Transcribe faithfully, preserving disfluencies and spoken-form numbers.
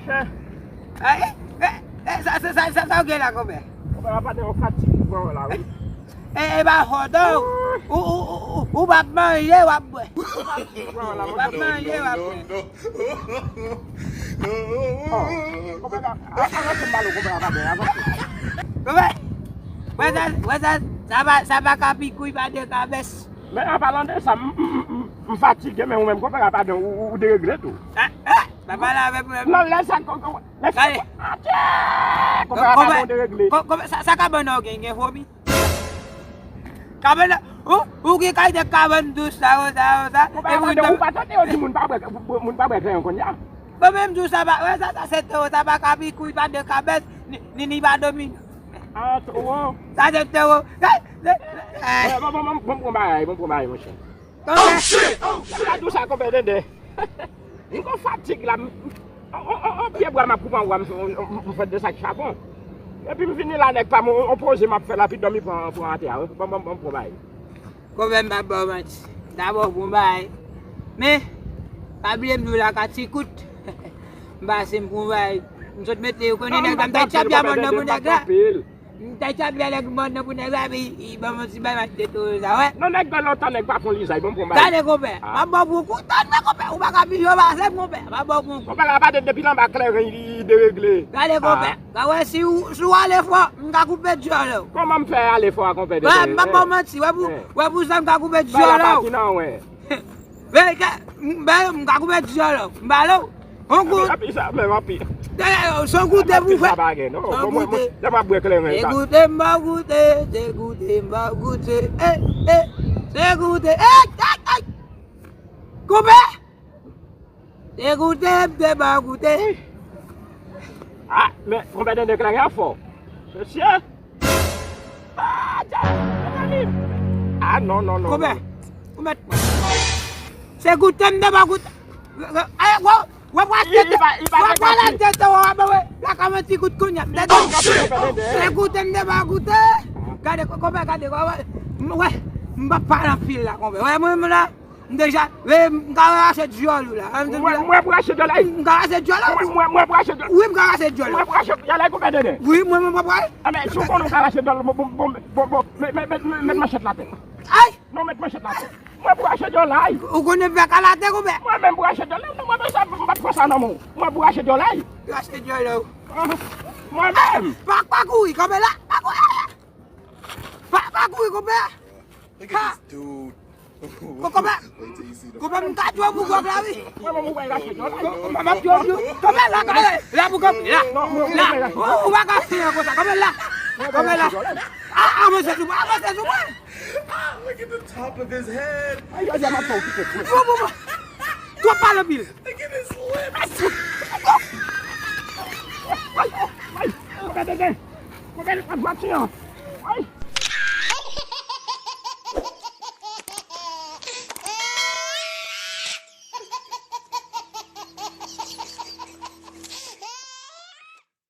Ay, eh, eh, sa, sa, sa, sa, sa w gen la, konpè? Konpè, apa de yon fatig ki pran w la, wi. E, e pa fòt, non. Ou, ou, ou, ou, ou p ap manje, w ap bwè. Ou p ap manje, w ap bwè. Oh, konpè, a, a, avanse m pale w, konpè, apa de, avanse. Konpè, wè sa, wè sa, sa pa, sa pa kapikouy, pa de kabès. Men an palan de sa, m, m, m, m, m fatige, men ou menm, konpè, apa de, ou, ou, ou deregle tou. Ah, ah, pa pale avè m, non, lè sa, ko, ko, lè sa, atè! Konpè, apa de, ou deregle. Ko, ko, sa, sa kabann nan w gen, gen fomi? Kabann nan, ou, ou gen kalite kabann dous sa yo, sa yo, sa. Konpè, apa de, ou pa tande yo di moun pa bwè, moun pa bwè kleyon konnya? Bon, menm di w sa pa, wè, sa, sa se toro, sa pa kapikouy, pa de kabès, ni, ni, ni pa domino. Ah, toro. Sa se toro. Eh, eh, eh. Bon, bon, bon, bon, bon bagay, bon, bon bagay, monchè. Konpè. Sa di w sa, konpè Dendè. M gon fatig la, m, on, on, on, on pye bwa m ap koupe an bwa, m, m, m, m fè de sak chabon. Epi m vini la, nèg pa m, on, on poze m ap fè la, pi dòmi pran, pran atè a, wi. Bon, bon, bon, bon bagay. Konpè, m p ap ba w manti. M ta ba w bon bagay. Men, pa bliye m di w la ka ti kout. M pase m pou yon bagay. M sot mete yo konnen nèg la, m ta tchapya mòn nan pou nèg la. M ta tchapya nèg mòn nan pou nèg la, epi li ban m yon ti bagay, m achte toro sa, wè. Non, nèg gen lontan, nèg pa fon lizay, bon, bon bagay. Gade, konpè, m ap ba w pou yon kou. Tann mwen, konpè, ou pa ka pi jwe pase m, konpè. M ap ba w pou yon kou. Konpè, la pa de depi l anba kleren, li, li deregle. Gade, konpè. Ka wè si w, si w ale fò, m ka koupe dyòl ou. Kòman m fè ale fò a, konpè Dendè? Wè, m pa ba w manti, wè pou, wè pou sa m ka koupe dyòl ou. Bay la pati nan, wè. Wè, ka, m, m ka koupe dyòl ou. M ba l ou. On goute. Anpi sa, menm anpi. Se on goute pou fè. Anpi sa pa gen, non. Se on goute. Bon, mwen, mwen, lè m ap bwè kleren, se goute, m ba w goute. Se goute, m ba w goute. Eh, eh. Se goute. Eh, eh, eh. Koupe. Te goute, m te ba w goute. Ah, men, konpè Dendè kleren an fò. Mesye. Ah, djab, mezanmi. Ah, non, non, non. Konpè, konpè. Se goute, m te ba w goute. Eh, wè, wè, wè, wè, wè, wè, la ka mwen ti goute kounye a. M te di, se goute, m te ba w goute. Gade, konpè, gade, wè, wè. M, wè, m p ap pale anpil la, konpè. Wè, mwen, mwen la. M deja, e, m ka rache dyòl ou la. Mwen, mwen pou rache dyòl la. M ka rache dyòl ou. Mwen, mwen, mwen pou rache dyòl. Wi, m ka rache dyòl ou. Mwen pou rache dyòl la, konpè Dendè. Wi, mwen, mwen, mwen pou rache. A, men, si w konnen w ka rache dyòl, bon, bon, bon, bon, bon, met, met, met, met manchèt la atè. Ay! Non, met manchèt la atè. Mwen pou rache dyòl la, ay. Ou konnen fè kalate, konpè? Mwen menm pou rache dyòl la, mwen, mwen, mwen, sa, m p ap fè sa nan men w. Mwen pou rache dyòl la, ay. Rache dyòl ou. Mwen menm. Pa, pa kouri, kanpe la, pa kouri. Pa, pa kouri, konpè. Look at this dude. Ko-, konpè, konpè, m ka tchwe pou gwòg la, wi. Mwen, mwen, mwen, rache dyòl la. Ko-, konpè, m ap tchwe pou, konpè la, kale, la pou kanpe, la. Non, mwen, la, mwen, ou, ou pa ka fè konsa, konpè la. Konpè la. Ah, avanse sou mwen, avanse sou mwen. Ah, look at the top of his head. Ay, ay, ay, m ap fè w kite. Bon, bon, bon. Twòp pale anpil. Look at his lips. Ay, ay, ay, konpè Dendè. Konpè, konpè, ay.